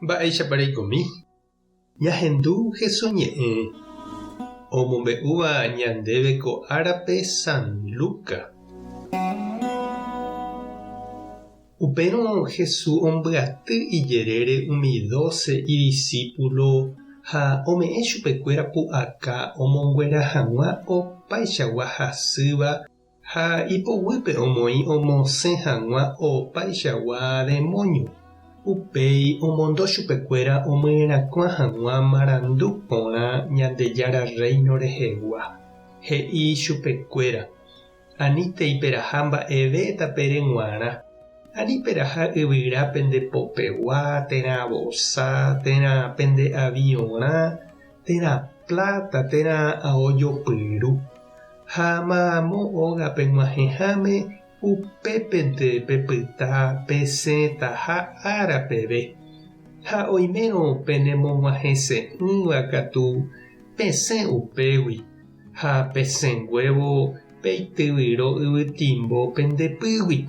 Mba'éichapa reikomi? Ñahendu Jesús ñe'ẽ omombe'úva ñandéve ko árape San Lucas. Upérõ Jesús ombyaty ijerére umi dóse idisípulo ha ome'ẽ chupekuéra pu'aka omonguera hag̃ua opaichagua hasýva Ha ipoguýpe omoĩ omosẽ hag̃ua opaichagua demóño. Upéi omondo chupekuéra omyerakuã hag̃ua marandu porã Ñandejára Rréino rehegua. He'i chupekuéra, Anítei peraha mba'eve tapére g̃uarã. Ani peraha yvyra pende popegua, térã vosa, térã pende aviõrã, térã pláta, térã ao jopyru. Ha mamo ógape g̃uahẽháme upépente pepyta pesẽtaha ára peve. Ha oimérõ penemog̃uahẽse'ỹva katu pesẽ upégui, ha pesẽnguévo peityvyro yvytimbo pende pýgui,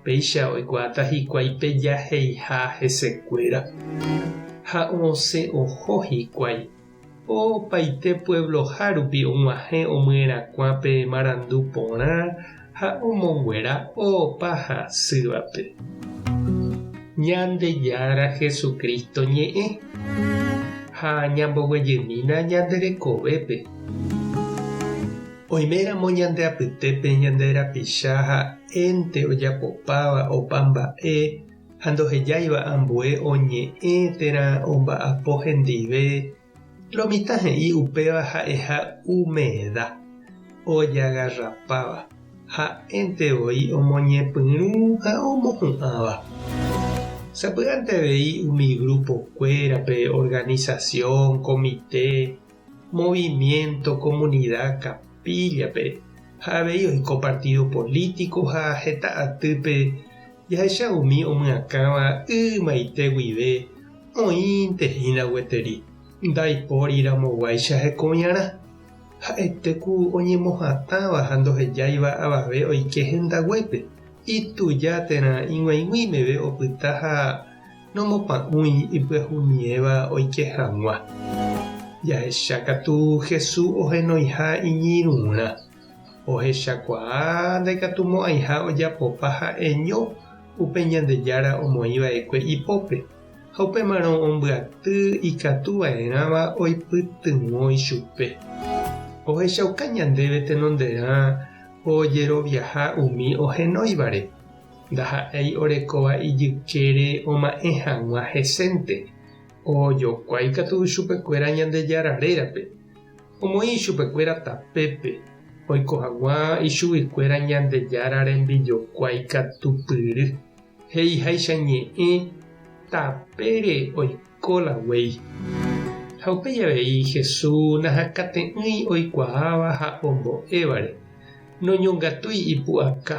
péicha oikuaáta hikuái pejaheiha hesekuéra. Ha osẽ oho hikuái. Opaite puebloha rupi og̃uahẽ omyerakuã pe marandu porã ha omonguera opa hasývape. Ñandejára Jesucristo ñe'ẽ ha ñamboguejymína ñande rekovépe. Oiméramo ñande apytépe ñande rapicha ha'énte ojapopáva opa mba'e ha ndohejáiva ambue oñe'ẽ térã omba'apo hendive, lo mitã he'i upéva ha'eha umeda, ojagarrapáva, ha'énte voi omoñepyrũ ha omohu'ãva. Sapy'ánte avei umi grupo-kuérape, organización, comité, movimiento, comunidad, capilla-pe, ha avei oiko partido político ha heta atýpe Jahecha umi omyakãva ymaite guive oĩnte hína gueteri, ndaipóri ramoguáicha hekoviarã. Ha'ete ku oñemohatãva ha ndohejáiva avave oike hendaguépe, ituja térã ig̃uaig̃ui meve opyta ha nomopa'ũi ipyahumiéva oike hag̃ua. Jahecha katu Jesús ohenoiha iñirũrã. Ohechakuaa ndaikatumo'ãiha ojapopa ha'eño upe Ñandejára omoĩva'ekue ipópe, ha upémarõ ombyaty ikatuva'erãva oipytyvõ ichupe. Ohechauka ñandéve tenonderã ojeroviaha umi ohenóivare, ndaha'éi orekóva ijykére oma'ẽ hag̃ua hesénte, ojokuái katu chupekuéra Ñandejára rérape. Omoĩ ichupekuéra tapépe, oiko hag̃ua ichuguikuéra Ñandejára rembijokuái katupyry, he'iháicha ñe'ẽ tapére oiko la guéi. Ha upéi avei Jesús nahakate'ỹi oikuaáva ha ombo'évare, noñongatúi ipu'aka,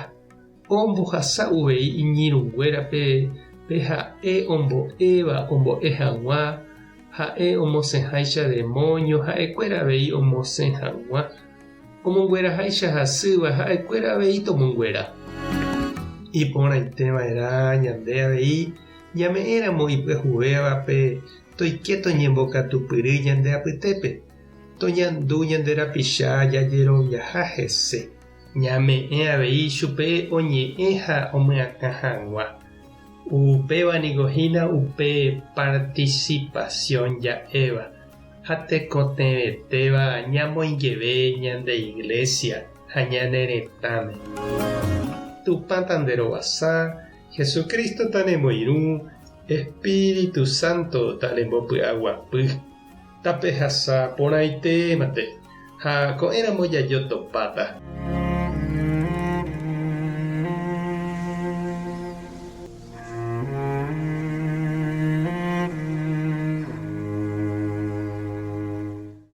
ombohasa uvei iñirũnguérape pe ha'e ombo'éva ombo'e hag̃ua, ha'e omosẽháicha demóño ha'ekuéra avei omosẽ hag̃ua, omongueraháicha hasýva ha'ekuéra avei tomonguera. Iporãite va'erã ñande avei ñame'ẽramo ipyahuvévape toike toñembokatupyry ñande apytépe, toñandu ñande rapicha jajeroviaha hese. Ñame'ẽ avei chupe oñe'ẽ ha omyakã hag̃ua. Upéva niko hína upe participación ja'éva ha tekotevẽtéva ñamoingeve ñande Iglesia ha ñane retãme. Tupã tanderovasa, Jesucristo tanemoirũ, Espíritu Santo tanembopy'aguapy. Tapehasa porãitémante ha ko'ẽramo jajotopáta.